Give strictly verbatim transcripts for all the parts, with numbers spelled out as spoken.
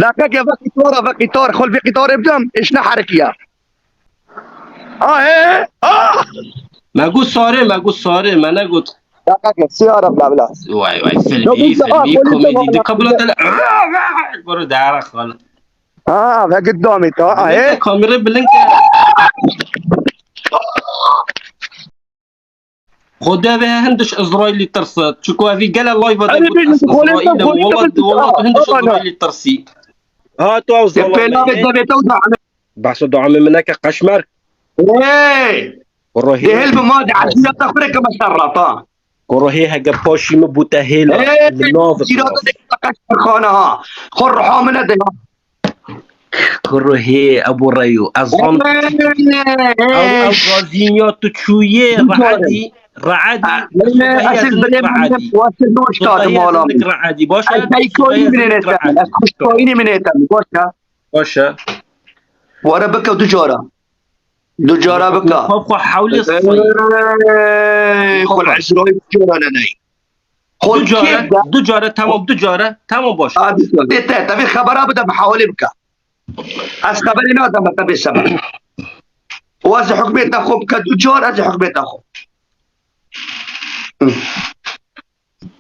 Dakika, vekî tora, vekî tor. Xol vekî tor ebdam. Iş ne harekiya. Ah, he, ah. Me got sarê, me got sarê, me negot. Dakika, siyara bla bla. Vay vay, filmî, filmî, komedî. Di kabla tele. Goro dara xal. Ha, ve git damê ta. Ah, he. Kamera bilin ke. Xwedê vê hindiş Îsraîlî tirsit. Çiko evî gele live de got, Îsraîlî, wala wala tu hindiş Îsraîlî tirsî. Ha tu ew zalim. Pêla ve devê te da. Behsa dua min neke qeşmer. Hey! Kuro hê. Dihil bi ma de eşîreta xwe ke meşerrata. Kuro hê hege paşî min bûte hêl. Hey! Min nav. Eşîreta de qeşmer xana ha. Xwe ruha min de. Kuro hê Ebu Reyo. Ez zan. Ew ew gazînya tu çûyê re'edî. Re'edî. Esil birê min. Wasil noşta mala min. Re'edî. Baş. Ez daykoyî min êne. Ez kuştoyî min êne. Baş. Baş e. Were bike du cara. Du cara bike. Xwe xwe hewlê sifayî. Xwe Îsraîl cara ne ney. Du cara, du cara, tamam, du cara, tamam, baş. Abi, te, te vê xebera bide, bi hewlê bike. Ez xeberê nadim, te bê seber. Û ez hukmê te xwe bike du car, ez hukmê te xwe.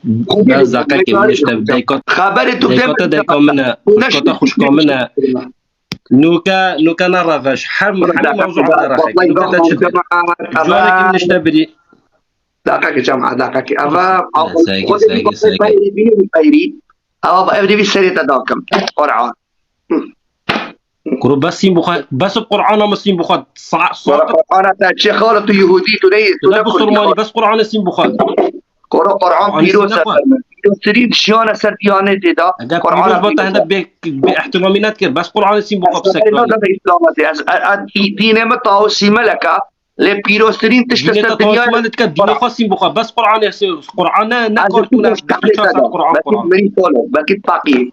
Bes daqekê min işte, dayka. Xeberê tu dayka te dayka min e. Dayka te xuşka min e. Nuke, nuke ne reveş. Her, her mewzu da rexe. Nuke te çi de. Carekî min işte birî. Daqekê cemaat, daqekê. Eva, Saygı, saygı, saygı. Eva, ev rî serê te dakim. Qur'an. Kuro bes sîn bixwe, bes Qur'ana min sîn bixwe. Sa, sa. Qur'ana te çi xala tu Yehudî, tu ne, tu ne Kurd. Bes Qur'ana sîn bixwe. Koro Qur'an pîroz e. Pîroztirîn şiyane ser diyanê tê da. Eger pîroz bata hende bê, bê ihtiramî nedikir. Bes Qur'anê sîn bixwe. Ez, ez, ez dînê me Tawusî Meleka. Lê pîroztirîn tişt ser dinya. Dînê xwe sîn bixwe. Bes Qur'anê, Qur'ane ne kartûne. Qur'an, Qur'an. Belkî paqî.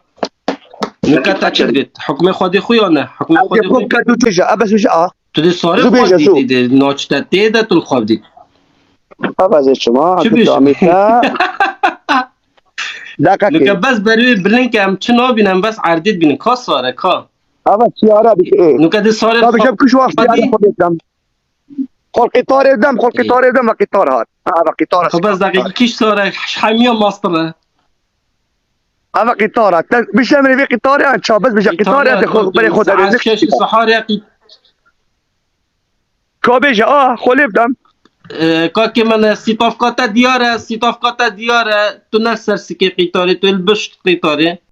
Nika te çi divêt? Hukmê Xwedê xwe ya ne? Hukmê Xwedê xwe. Ka tu çi ja? Ebes ja. Tu dê sarê xwe dî, dê naçî te tê de tu li xwe bidî. Eva ez ê çima, tu camî te. Dakika. Nika bes berê bilind ke em çi nabînin, em bes erdê dibînin. Ka sare, ka. Eva siyara bike. Nika dê sare. Tabii ki kuş waqt siyara xwe dikdem. Xolqî tarê dem, xolqî tarê dem, veqî tar hat. Ha, veqî tar. Xwe bes dakika kiş sare, hemiya mastir e. Ha, veqî tar hat. Bişemrê vê qîtarê an çabez bije qîtarê de xwe berê xwe de. Şeş sahar ya qî- Ka bêje, a, xwe lê bidem. Ee, kakê min, sîtafka te diyar e, sîtafka te diyar e. Tu ne ser sikê qîtarê, tu li bişt qîtarê.